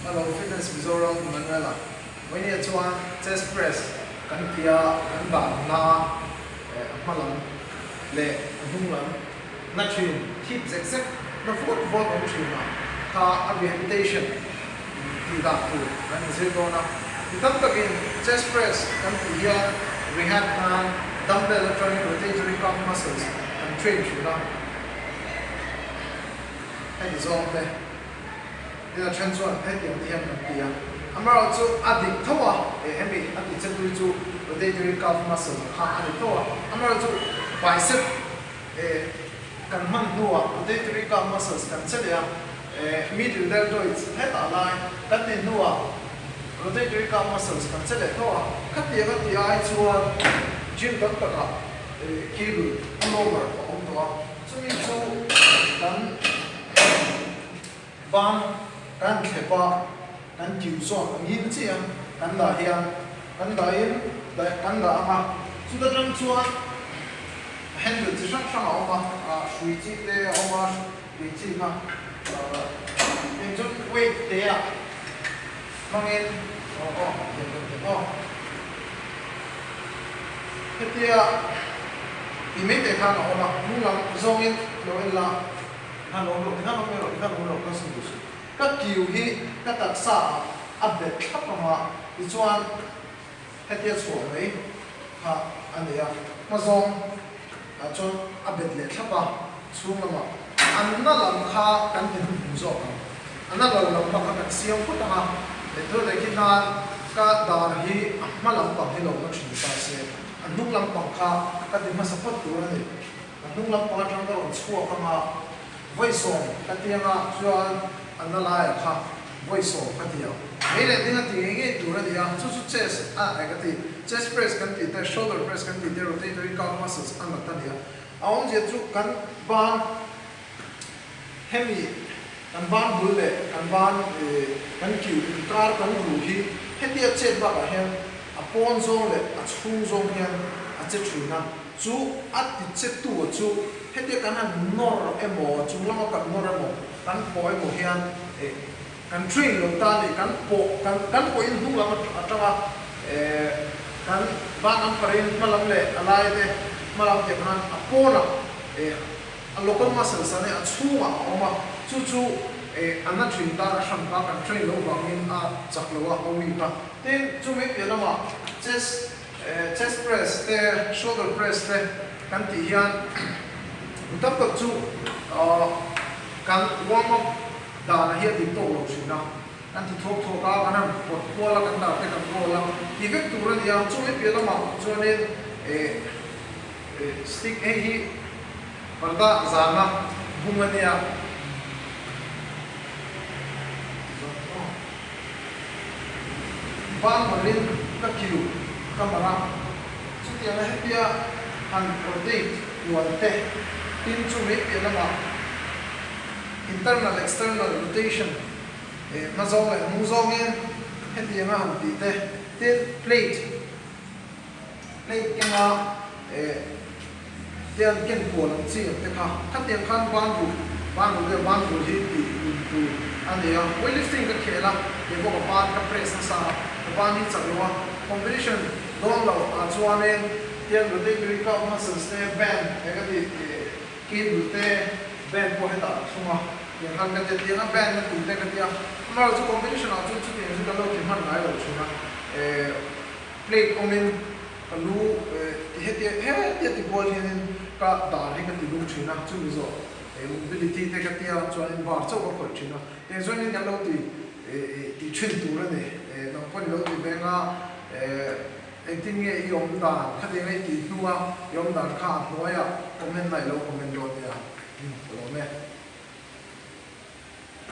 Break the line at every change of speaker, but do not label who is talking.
Hello Fitness Mizoram Emmanuela Vawinia chuan chest press kan tia kan dahna a hma lam leh a hnung lam na thin thip zek zek na vawt vawt awm thin a kha a rehabilitation tih dah tur kan inzir dawn a. Mi tam takin chest press kan tih hian rehab nan dumbbell atangin rotatory cuff muscles kan train thin a. Heti zawng te ila then chuan hetiang te hian kan ti a. Amaherawhchu a dik tho a, eh hemi a ti che tui chu rotatory cuff muscle kha a ni tho a. Amaherawhchu bicep eh kan hman hnuah rotatory cuff muscles kan che leh a, eh middle deltoids hetah lai kan tih hnuah rotatory cuff muscles kan che leh tho a. Khatiang a tih ai chuan gym tam takah eh cable a lower a awm tawh a. Chumi chu kan ban kan thlep a, kan kiu zawk angin chiah a, kan dah hian kan dahin kan dah ang a, chuta tang chuan handle chi hrang hrang a awm a, hrui chi te a awm a, hrui chi kha eng chuan weight te ah hmangin aw aw tiang kan ti aw. Hetia ti mai teh khan a awm a, hnung lam zawngin lo en la, tikhan awm rawh, tikhan awm rawh, tikhan awm rawh ka sawi duh suh. Ka kiu hi ka taksa ah a bet thlap ang a, tichuan hetia chhuah mai kha a ni a, hma zawng ah chuan a bet leh thlap a, chhung lamah an na lam kha kan ti hnuhnung zawk ang. A na lo lampang kha kan siam phawt ang a, hethu leh khi khan ka dar hi a hma lampang hi lo na thin ta se, a hnung lampang kha ka ti hmasa phawt tur a ni. A hnung lampang atang ka rawn chhuak ang a, vawisawm ka ti ang a, chuan a na laiah kha vawisawm ka ti ang. Mei leh ding a ti ngei ngei tur a ni a, chu chu chest a eh ka ti, chest press kan tih te, shoulder press kan tih te, rotatory cuff muscles a nat a ni a. A awmzia chu kan ban Hemi kan ban bul leh kan ban kan kiu inkar kan ruh hi hetia chet bakah hian a pawn zawng leh a chhung zawng hian a che thin a, chu a ti che tu chu hetia kan han nawr emaw chung lama kan nawr emaw kan pawh emaw hian kan train lo ta nih kan pawh kan kan pawhin hnung lam atanga kan ban an parin hma lam leh a lai te hma lam tiang khan a pawnah A local muscles a nia a chhungah a awm a, chu chu a na thin tan a hran kha kan train loh vangin a chak lo a, a weak a. Tin, chumi piah lamah chest chest press te shoulder press te kan tih hian mi tam tak chu kan warm up dan ah hi a dik tawk lo thin a, kan ti thuak thuak a, kan han pawt kual a, kan dar te kan roll a, ti vek tur a ni a. Chumi piah lamah chuanin Stick hei hi parda zana bung a nia. Ban marin ka kiu ka mar a, chutianga hetia han rotate kual te tin chu mai piah lamah internal external rotation hma zawng leh hnung zawngin hetianga han tih te tin plate Plate kenga eh tian ken kual ang chi ang te kha khatiang khan ban ruh ban ruh deuh ban ruh hi tih un tur a nei a, weightlifting ka khel a kei pawh ka ban ka press nasa a, ka ban hi chak lo a, competition dawn loh ah chuanin tian rotatory cuff muscles te band eh ka tih eh cable te band pawh hetah ka thlung a, tiang khan ka tia tiang a band na tur te ka tia, amaherawhchu competition ah chuan chutiang chu kan lo ti hman ngai lo thin a eh. Plate awmin ka lu ti hetia hetia ti kual hianin ka dar hi ka ti lum thin a, chumi zawh mobility te ka tia chuanin bar chauh ka khawih thin a, tiang chuanin kan lo ti ti thin tur a ni, nang pawh ni lo ti veng a, engtin nge i awm dan khatiang a i tih hnua i awm dan kha a hnuaiah comment na i lo comment dawn nia, ka lawm e.